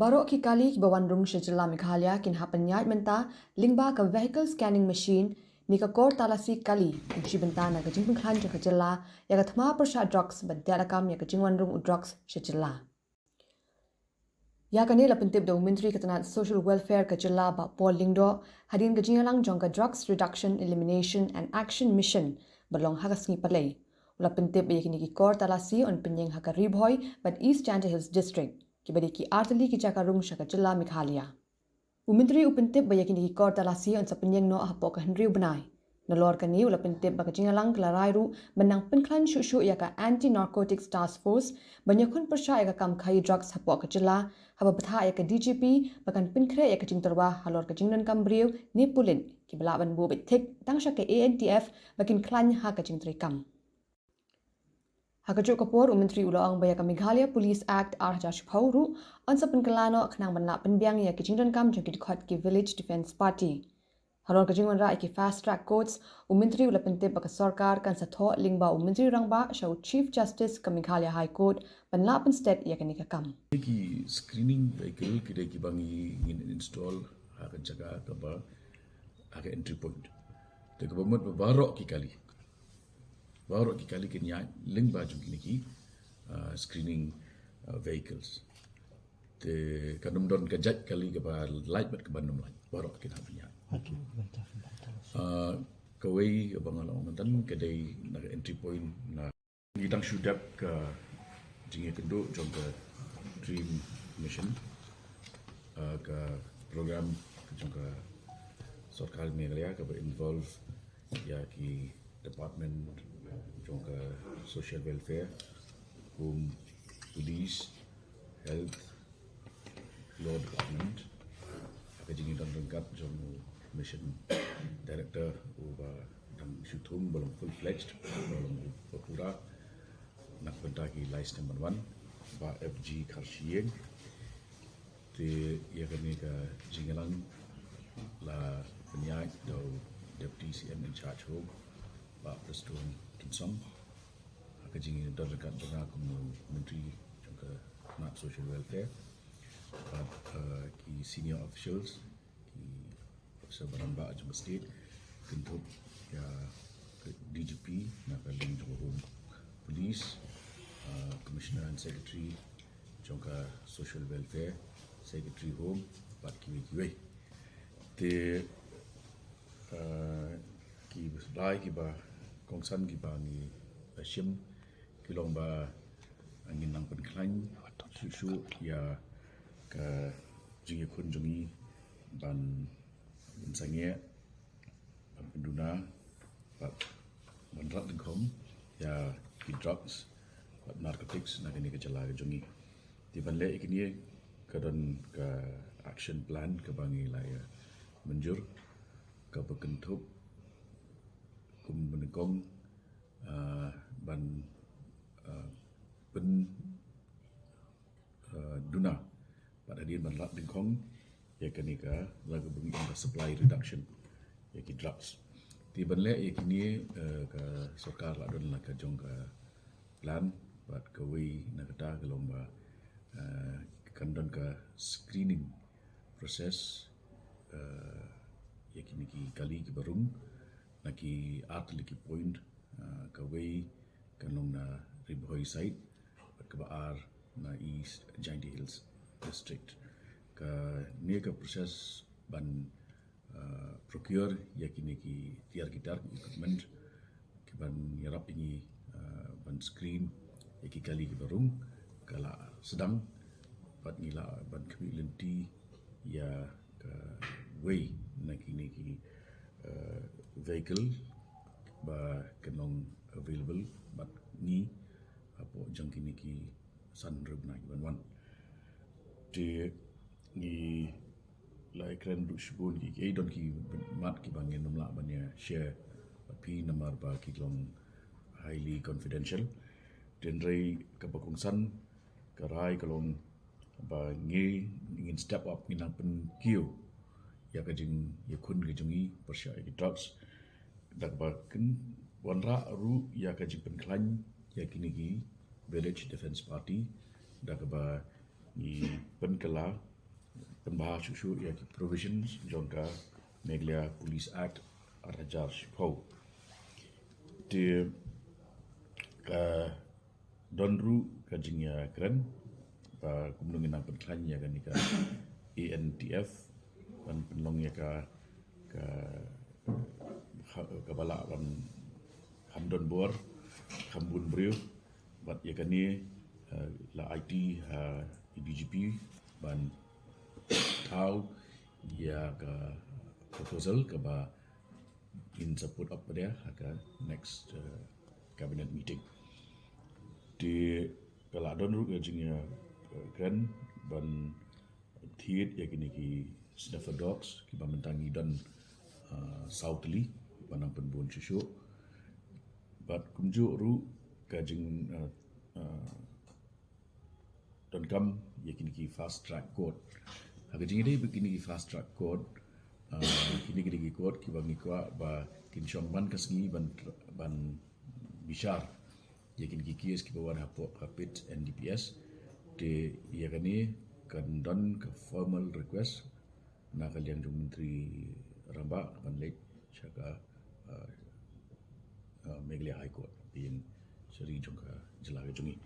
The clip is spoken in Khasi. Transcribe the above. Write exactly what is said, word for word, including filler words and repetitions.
Baroh ki kali kiba wan rung sha jylla Meghalaya kin hap pynïaid mynta lyngba ka vehicle scanning machine ne ka kor talasi kali, ban shim bynta na ka jingpynkhlaiñ jong ka jylla ïa ka thma pyrshah drugs bad dei lakam ïa ka jingwan rung u drugs sha jylla. Ïa kane la pyntip da u Myntri ka tnat Social Welfare ka jylla Bah Paul Lyngdoh hadien ka jingïalang jong ka Drugs Reduction, Elimination and Action Mission ba long ha ka sngi Palei. U la pyntip ba ïa kine ki kor talasi yn pynïeng ha ka Ri Bhoi bad East Jaintia Hills District, kiba dei ki artylli ki jaka rung sha ka jylla Meghalaya. U Myntri u pyntip ba ïa kine ki kor talasi yn sa pynïeng noh hapoh ka hynriew bnai. Nalor kane u la pyntip ba ka jingïalang ka la rai ruh ban nang pynkhlaiñ shuh shuh ïa ka Anti Narcotics Task Force ban ïakhun pyrshah ïa ka kam khaïi drugs hapoh ka jylla, haba bthah ïa ka D G P ba kan pynkhreh ïa ka jingtyrwa halor ka jingdonkam briew ne pulit kiba lah ban buh beit thik tang sha ka A N T F ba kin khlaiñ ha ka jingtreikam. Ha kajuh ka por, u Myntri u la ong ba ïa ka Meghalaya Police Act ar hajar shiphew ruh yn sa pynkylla noh khnang ban lah pynbiang ïa ki jingdonkam jong ki dkhot ki Village Defence Party. Halor ka jingwanrah ïa ki fast track courts, u Myntri u la pyntip ba ka sorkar kan sa thoh lyngba u Myntri Rangbah sha u Chief Justice ka Meghalaya High Court ban lah pynsted ïa kane ka kam. Ki screening vehicle ki dei kiba ngi, ngin install ha ka jaka kaba, ha ka entry point. Te kaba mut ba baroh ki kali, baroh ki kali kin ïaid lyngba jong kine ki, ah, screening, ah, vehicles. Te kan ym don ka jait kali kaba lait bad kaba ym lait, baroh kin hap ïaid. Okay. Ah, kawei kaba nga la ong mynta ka dei na ka entry point na Ngi dang shu dep ka jingïakynduh jong ka DREAM Mission, ah, ka program jong ka sorkar Meghalaya kaba involve ïa ki department jong ka social welfare, home, police, health, law department. Ha ka jingïadon ryngkat jong u mission director uba dang shu thung ba long full fledged, ba long ba pura na ka bynta ki lai snem ban wan, Bah F G Kharshiing. Te ïa kane ka jingïalang la pynïaid da u Deputy C M in charge Home, Bah Prestone Tynsong. Ha ka jingïadon ryngkat jong nga kum u Myntri jong ka tnat Social Welfare bad, eh, ki senior officials, ki officer ba rangbah jong ka state, kynthup ïa ka D G P na ka liang jong ka Home Police, eh, Commissioner and Secretary jong ka Social Welfare, Secretary Home bad kiwei kiwei. Te, eh, ki rai kiba kongsan kiba ngi la shim ki long ba ngin nang pynkhlaiñ shuh shuh ïa ka jingïakhun jong ngi ban pynsangeh, ban pynduna bad ban rat dyngkhong ïa ki drugs bad narcotics na kane ka jylla ka jong ngi. Te ban leh ïa kine ka don ka action plan kaba ngi la ïa mynjur, kaba kynthup kum ba nyngkong, ah, ban, ah, pyn, ah, duna bad hadien ban rat dyngkhong ïa kane ka, la ka bynta ka supply reduction ïa ki drugs. Te ban leh ïa kine, eh, ka sorkar la don la ka jong ka plan bad kawei na kata ka long ba, eh, kan don ka screening process, eh, ïa kine ki kali kiba rung na ki artylli ki point, eh, kawei kan long na Ri Bhoi side bad kaba ar na East Jaintia Hills District. Kane ka process ban, eh, procure ïa kine ki tiar ki tar ki equipment kiban ïarap ïa ngi, eh, ban screen ïa ki kali kiba rung ka la sdang bad ngi la ban khmih lynti ïa kawei na kine ki, eh, vehicle ba kan long available bad ngi hapoh jong kine ki san hynriew bnai kiban wan. Te ngi la ïakren ruh shibun ki, ki don ki mat kiba ngin ym lah ban ïa share bad phi namar ba ki long highly confidential. Hynrei kaba kongsan ka rai ka long ba ngi, ngin step up, ngin nang pynkiew ïa ka jingïakhun ka jong ngi pyrshah ïa ki drugs da kaba kin wanrah ruh ïa ka jingpynkhlaiñ ïa kine ki Village Defence Party da kaba ngi pynkylla pynbha shuh shuh ïa ki provisions jong ka Meghalaya Police Act ar hajar shiphew. Te ka don ruh ka jingïakren ba kumno ngin nang pynkhlaiñ ïa kane ka A N T F ban pynlong ïa ka ka kaba lah ban kham don bor, kham bun briew. Bad ïa kane la aiti ha D G P ban thaw ïa ka proposal kaba in support of pada ha ka next cabinet meeting. Te ka la don ruh ka jingïakren ban thied ïa kine ki sniffer dogs kiba mynta ngi don saw tylli ban nang pynbun shuh shuh. Bad kumjuh ruh ka jing donkam ïa kine ki fast track court. Ha ka jingïadei bad kine ki fast track court, kine ki dei ki court kiba ngi kwah ba kin shong man ka sngi ban ban bishar ïa kine ki case kiba wan hapoh ka pit N D P S. Te ïa kane kan don ka formal request na ka liang jong Myntri Rangbah ban leit sha ka Meghalaya High Court, pynshari jong ka jylla ka jong ngi.